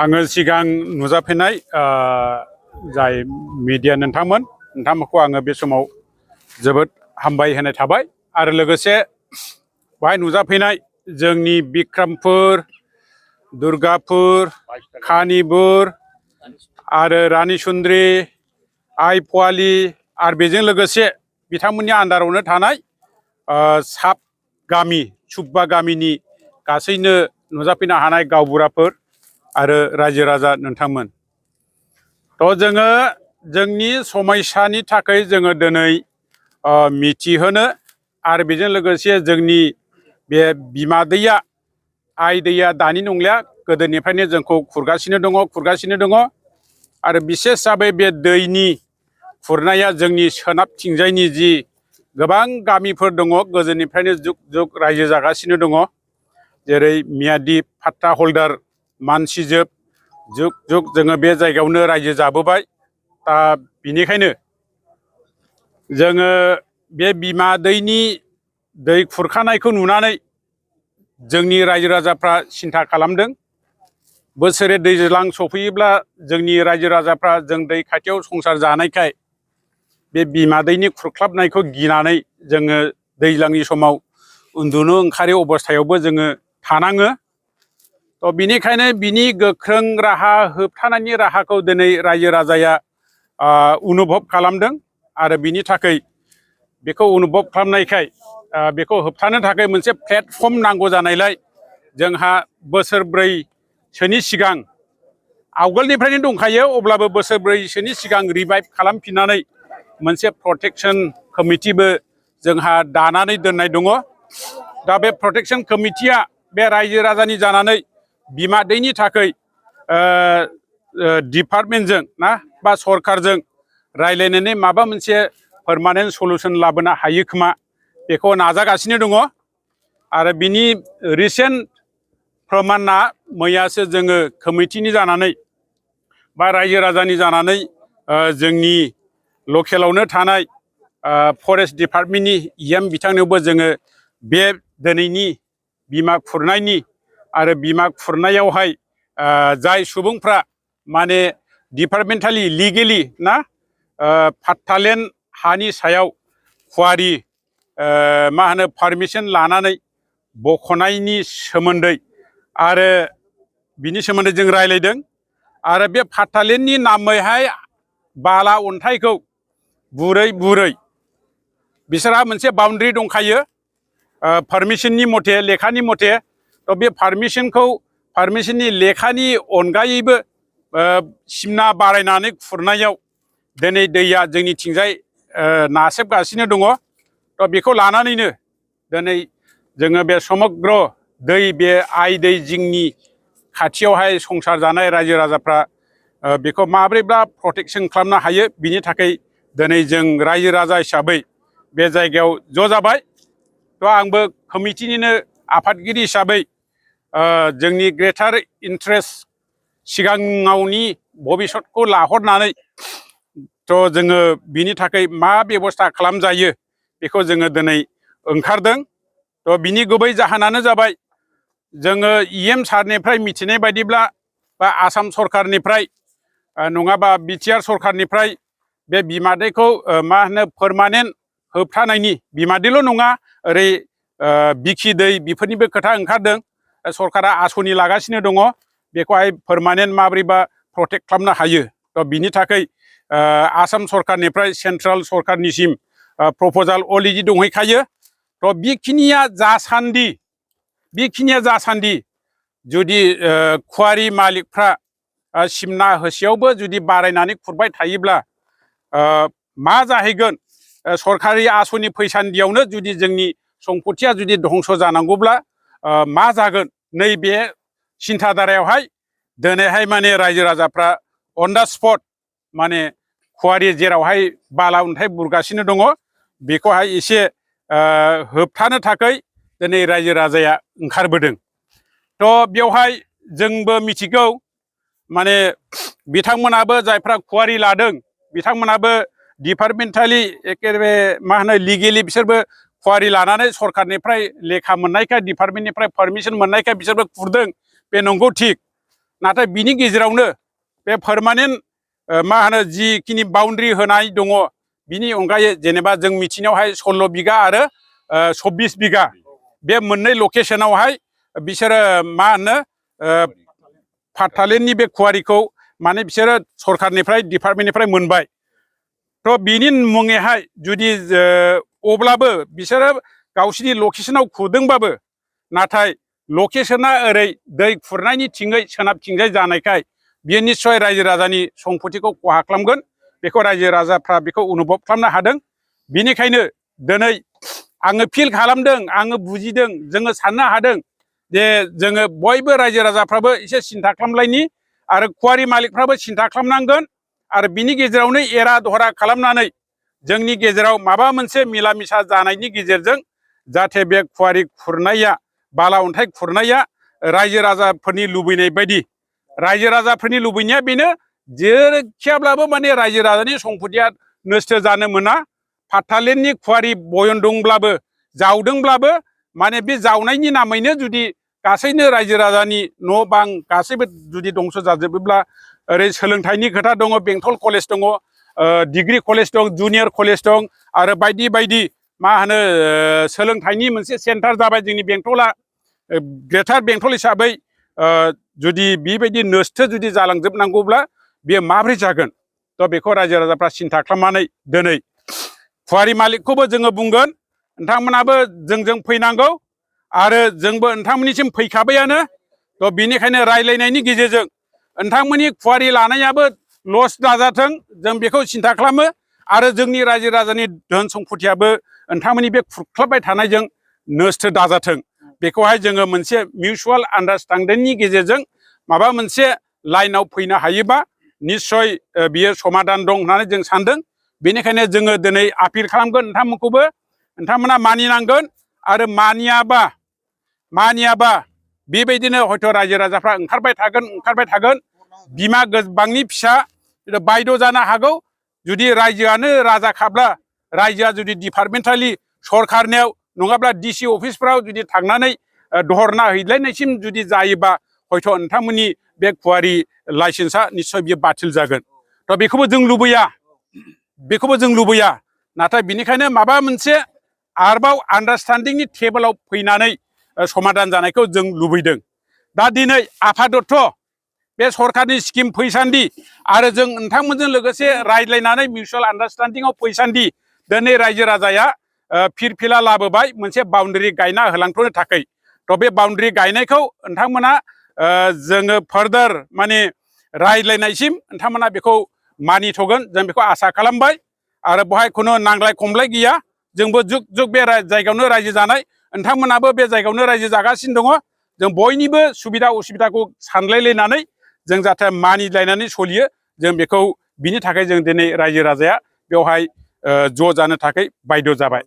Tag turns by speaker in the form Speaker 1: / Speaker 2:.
Speaker 1: आङो सिगां नुजाफैनाय जाय मिडिया नोंथांमोनखौ आङो बे समाव जोबोद हामबाय होनाय थाबाय आरो लोगोसे बाहाय नुजाफैनाय जोंनि बिक्रमपुर दुर्गापुर खानिपुर आरो रानीसुन्द्रि आइ पवाली आरो बेजों लोगोसे बिथांमोननि आन्दारावनो थानाय साब गामि सुब्बा गामिनि गासैनो नुजाफैनो हानाय गावबुराफोर आरो रायजो राजा नोंथांमोन थ' जोङो जोंनि समयसानि थाखाय जोङो दिनै मिथिहोनो आरो बेजों लोगोसे जोंनि बे बिमा दैया आइ दैया दानि नंलिया गोदोनिफ्रायनो जोंखौ खुरगासिनो दङ आरो बिसेस हिसाबै बे दैनि खुरनाया जोंनि सोनाबथिंजायनि जि गोबां गामिफोर दङ गोदोनिफ्रायनो जुग जुग रायजो जागासिनो दङ जेरै मियादिप फात्ता हल्दार मानसिजोब जुग जुग जोङो बे जायगायावनो रायजो जाबोबाय दा बिनिखायनो जोङो बे बिमा दैनि दै खुरखानायखौ नुनानै जोंनि रायजो राजाफ्रा सिन्था खालामदों बोसोरे दैज्लां सफैयोब्ला जोंनि रायजो राजाफ्रा जों दै खाथियाव संसार जानायखाय बे बिमा दैनि खुरख्लाबनायखौ गिनानै जोङो दैज्लांनि समाव उन्दुनो ओंखारै अबस्थायावबो जोङो थानाङो थ' बिनिखायनो बिनि गोख्रों राहा होबथानायनि राहाखौ दिनै रायजो राजाया अनुभब खालामदों आरो बिनि थाखाय बेखौ अनुभब खालामनायखाय बेखौ होबथानो थाखाय मोनसे प्लेटफर्म नांगौ जानायलाय जोंहा बोसोरब्रैसोनि सिगां आवगोलनिफ्रायनो दंखायो अब्लाबो बोसोरब्रैसोनि सिगां रिभाइभ खालामफिननानै मोनसे प्रटेक्शन कमिटिबो जोंहा दानानै दोननाय दङ दा बे प्रटेक्शन कमिटिया बे रायजो राजानि जानानै बिमा दैनि थाखाय डिपार्टमेन्टजों ना बा सरकारजों रायलायनानै माबा मोनसे पार्मानेन्ट सलुसन लाबोनो हायो खोमा बेखौ नाजागासिनो दङ आरो बिनि रिसेन्ट प्रमाना मैयासो जोङो कमिटिनि जानानै बा रायजो राजानि जानानै जोंनि लकेलावनो थानाय फरेस्ट डिपार्टमेन्टनि EM बिथांनोबो जोङो बे दिनैनि बिमा खुरनायनि आरो बिमा खुरनायावहाय जाय सुबुंफ्रा माने डिपार्टमेन्टेलि लिगेलि ना पाट्टालेण्ड हानि सायाव खुवारि मा होनो पारमिसन लानानै बख'नायनि सोमोन्दै आरो बिनि सोमोन्दै जों रायलायदों आरो बे पाट्टालेण्डनि नामैहाय बाला अन्थाइखौ बुरै बिसोरहा मोनसे बाउन्ड्रि दंखायो पारमिसननि मथे लेखानि मथे थ' बे पारमिसननि लेखानि अनगायैबो सिमना बारायनानै खुरनायाव दिनै दैया जोंनिथिंजाय नासेबगासिनो दङ थ' बेखौ लानानैनो दिनै जोङो बे समग्र दै बे आइ दै जिंनि खाथियावहाय संसार जानाय रायजो राजाफ्रा बेखौ माब्रैब्ला प्रटेक्शन खालामनो हायो बिनि थाखाय दिनै जों रायजो राजा हिसाबै बे जायगायाव ज' जाबाय थ' आंबो कमिटिनिनो आफादगिरि हिसाबै जोंनि ग्रेटार इन्ट्रेस्ट सिगाङावनि भबिसतखौ लाहरनानै थ' जोङो बिनि थाखाय मा बेबस्था खालामजायो बेखौ जोङो दिनै ओंखारदों थ' बिनि गुबै जाहोनानो जाबाय जोङो EM सारनिफ्राय मिथिनाय बायदिब्ला बा आसाम सरकारनिफ्राय नङाबा BTR सरकारनिफ्राय बे बिमा दैखौ मा होनो पार्मानेन्ट होबथानायनि बिमा दैल' नङा ओरै बिखि दै बेफोरनिबो खोथा ओंखारदों सरकारा आसनि लागासिनो दङ बेखौहाय पार्मानेन्ट माब्रैबा प्रटेक्ट खालामनो हायो थ' बिनि थाखाय आसाम सरकारनिफ्राय सेन्ट्रेल सरकारनिसिम प्रप'जाल अलरेडि दंहैखायो थ' बेखिनिया जासान्दि जुदि खुवारि मालिकफ्रा सिमना होसेयावबो जुदि बारायनानै खुरबाय थायोब्ला मा जाहैगोन सरकारि आसनि फैसान्दियावनो जुदि जोंनि सम्पथिया जुदि धंस जानांगौब्ला मा जागोन नैबे सिन्थाधारायावहाय दिनैहाय माने रायजो राजाफ्रा अन दा स्पट माने खुवारि जेरावहाय बाला अन्थाइ बुरगासिनो दङ बेखौहाय एसे होबथानो थाखाय दिनै रायजो राजाया ओंखारबोदों थ' बेवहाय जोंबो मिथिगौ माने बिथांमोनाबो जायफ्रा खुवारि लादों बिथांमोनाबो डिपार्टमेन्टेलि एकेबारे मा होनो लिगेलि बिसोरबो खुवारि लानानै सरकारनिफ्राय लेखा मोननायखाय डिपार्टमेन्टनिफ्राय पारमिसन मोननायखाय बिसोरबो खुरदों बे नंगौ थिग नाथाय बिनि गेजेरावनो बे पारमानेन्ट मा होनो जिखिनि बाउन्ड्रि होनाय दङ बिनि अनगायै जेनेबा जों मिथिनायावहाय 16 बिगा आरो 24 बिगा बे मोननै लकेशनावहाय बिसोरो मा होनो पाठटालेन्टनि बे कुवारिखौ माने बिसोरो सरखारनिफ्राय डिपार्टमेन्टनिफ्राय मोनबाय थ' बिनि मुङैहाय जुदि अब्लाबो बिसोरो गावसिनि लकेशनाव खुरदोंबाबो नाथाय लकेशना ओरै दै खुरनायनि थिङै सोनाबथिंजाय जानायखाय बियो निस्सय रायजो राजानि सम्पतिखौ खहा खालामगोन बेखौ रायजो राजाफ्रा बेखौ अनुभब खालामनो हादों बिनिखायनो दिनै आङो फिल खालामदों आङो बुजिदों जोङो साननो हादों जे जोङो बयबो रायजो राजाफ्राबो एसे सिन्था खालामलायनि आरो कुवारि मालिकफ्राबो सिन्था खालामनांगोन आरो बिनि गेजेरावनो एरा धरा खालामनानै जोंनि गेजेराव माबा मोनसे मिला मिसा जानायनि गेजेरजों जाहाथे बे कुवारि खुरनाया बाला अन्थाइ खुरनाया रायजो राजाफोरनि लुबैनाय बायदि रायजो राजाफोरनि लुबैनाया बेनो जेरैखियाब्लाबो माने रायजो राजानि सम्पतिया नस्थ' जानो मोना पाठटालेन्टनि कुवारि बयन दंब्लाबो जावदोंब्लाबो माने बे जावनायनि नामैनो जुदि गासैनो रायजो राजानि न' बां गासैबो जुदि दंस' जाजोबोब्ला ओरै सोलोंथाइनि खोथा दङ बेंटल कलेज दङ डिग्री कलेज दं जुनियर कलेज दं आरो बायदि बायदि मा होनो सोलोंथाइनि मोनसे सेन्टार जाबाय जोंनि बेंटला ग्रेटार बेंटल हिसाबै जुदि बेबायदि नस्थ' जुदि जालांजोबनांगौब्ला बेयो माबोरै जागोन थ' बेखौ रायजो राजाफ्रा सिन्था खालामनानै दिनै कुवारि मालिकखौबो जोङो बुंगोन नोंथांमोनाबो जोंजों फैनांगौ आरो जोंबो नोंथांमोननिसिम फैखाबायानो थ' बिनिखायनो रायलायनायनि गेजेरजों नोंथांमोननि कुवारि लानायाबो लस दाजाथों जों बेखौ सिन्था खालामो आरो जोंनि रायजो राजानि धोन सम्पतियाबो नोंथांमोननि बे खुरख्लाबबाय थानायजों नस्थ' दाजाथों बेखौहाय जोङो मोनसे मिउचुवेल आन्डारस्टेन्डिंनि गेजेरजों माबा मोनसे लाइनाव फैनो हायोबा निस्सय बियो समाधान दं होननानै जों सानदों बेनिखायनो जोङो दिनै आपिल खालामगोन नोंथांमोनखौबो नोंथांमोना मानिनांगोन आरो मानियाबा बेबायदिनो हयथ' रायजो राजाफ्रा ओंखारबाय थागोन बिमा गोबांनि फिसा बायद' जानो हागौ जुदि रायजोआनो राजाखाब्ला रायजोआ जुदि डिपार्टमेन्टालि सरखारनियाव नङाब्ला डिसि अफिसफ्राव जुदि थांनानै धरना हैलायनायसिम जुदि जायोबा हयथ' नोंथांमोननि बे कुवारि लाइसेन्सआ निस्सय बियो बातिल जागोन थ' बेखौबो जों लुबैया नाथाय बिनिखायनो माबा मोनसे आरोबाव आन्डारस्टेन्डिंनि टेबोलाव फैनानै समाधान जानायखौ जों लुबैदों दा दिनै आफादत्त बे सरखारनि स्किम फैसान्दि आरो जों नोंथांमोनजों लोगोसे रायज्लायनानै मिउचुवेल आन्डारस्टेन्डिंआव फैसान्दि दिनै रायजो राजाया फिरफिला लाबोबाय मोनसे बाउन्डारि गायना होलांथ'नो थाखाय थ' बे बाउन्डारि गायनायखौ नोंथांमोना जोङो फार्दार माने रायज्लायनायसिम नोंथांमोना बेखौ मानिथ'गोन जों बेखौ आसा खालामबाय आरो बेवहाय खुनु नांलाय खमलाय गैया जोंबो जुग जुग बे जायगायावनो रायजो जानाय नोंथांमोनाबो बे जायगायावनो रायजो जागासिनो दङ जों बयनिबो सुबिदा उसुबिदाखौ सानलायलायनानै जों जाहाथे मानिलायनानै सोलियो जों बेखौ बिनि थाखाय जों दिनै रायजो राजाया बेवहाय ज' जानो थाखाय बायद' जाबाय